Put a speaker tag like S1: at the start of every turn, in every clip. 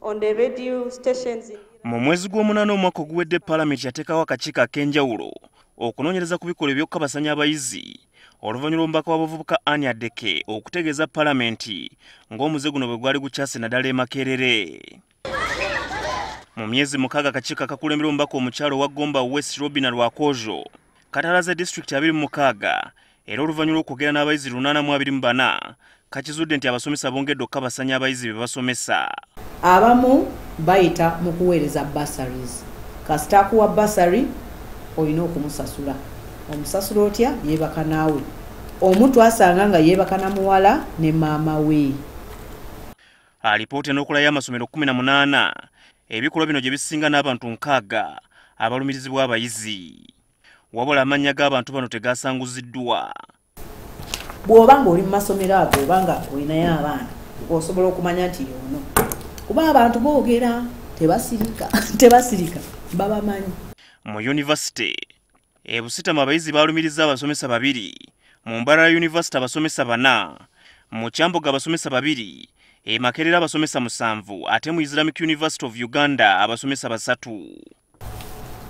S1: On the radio stations in
S2: Mu mwezi gw'omunaana omwaka oguwedde, Paalamenti yateekawo akakiiko ak'enjawulo okunoonyereza ku bikolwa eby'okukabasanya abayizi, oluvannyuma lw'omubaka w'abavubuka Annie Adeke okutegeeza Paalamenti ng'omuze guno bwe gwali gukyase naddala e Makerere. Mu myezi 6, akakiiko akakulembera omubaka omukyalo owa Gomba West Robina Rwakojo katalaze disitulikiti 26, era oluvannyuma lw'okwogera n'abayizi 824, kakizudde nti abasomesa bongedde okukabasanya abayizi be basomesa.
S3: Abamu bayita mu kuweereza bursaries. Kasita akuwa bursary, olina okumusasula. Omusasula otya? Yeebaka naawe. Omu twasanga nga yeebaka na muwala ne maama we.
S2: Alipoota enokolayo amasomero 18 ebikolwa bino gye bisinga n'abantu 60 abalumirizibwa abayizi, wabula amannya g'abantu bano tegasanguziddwa.
S3: Bw'oba ng'oli mu masomero ago oba nga olinayo abaana, osobola okumanya nti yono, kuba abantu boogera, tebasirika, tebasirika, babamanyi.
S2: Mu yunivasite e Busitama, abayizi balumiriza abasomesa babiri, mu Mbarara University abasomesa bana, mu Kyambogo abasomesa babiri, e Makerere abasomesa musanvu, ate mu Islamic University of Uganda abasomesa basatu.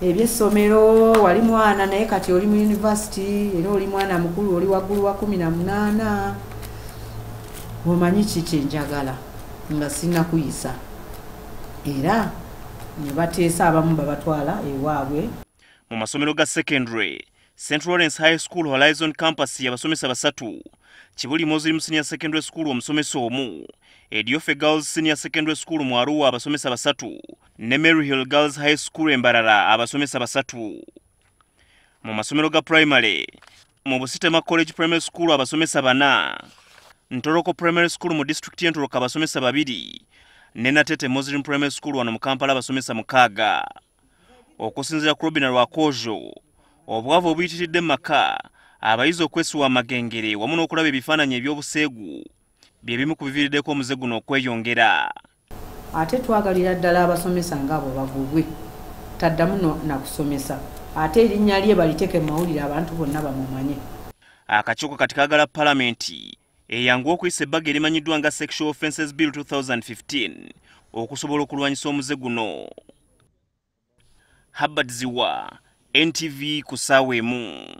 S3: Ebyessomero wali mwana, naye kati oli mu university, era oli mwana mukulu, oli waggulu wa 18, omanyi ki kyenjagala nga sinnakuyisa, era ne bateesa, abamu babatwala ewaabwe.
S2: Mu masomero ga secondary, St Lawrence High School Horizon Campus abasomesa basatu, Kibuli Muslim Senior Secondary School omusomesa omu, Ediofe Girls Senior Secondary School mu Arua abasomesa basatu, ne Maryhill Girls High School e Mbarara abasomesa basatu. Mu masomero ga primary, mu Busitema College Primary School abasomesa bana, Ntoroko Primary School mu disitulikiti y'Entoroko abasomesa babiri, ne Natete Muslim Primary School wano mu Kampala abasomesa 6. Okusinziira ku Robina Rwakojo, obwavu obuyitiridde mu maka, abayizi okwesiwa amagengere wamu n'okulaba ebifaananyi eby'obuseegu bye bimu ku biviiriddeko omuze guno okweyongera.
S3: Ate twagalira ddala abasomesa ngaabo bagobwe, taddamu nakusomesa, ate erinnya lye baliteeke mu mawulire, abantu bonna bamumanye.
S2: Akakiiko kati kaagala Palamenti eyanguwa okuyisa ebbago erimanyiddwa nga Sexual Offences Bill 2015 okusobola okulwanyisa omuze guno. Habert Ziwa, NTV, ku ssaawa 1.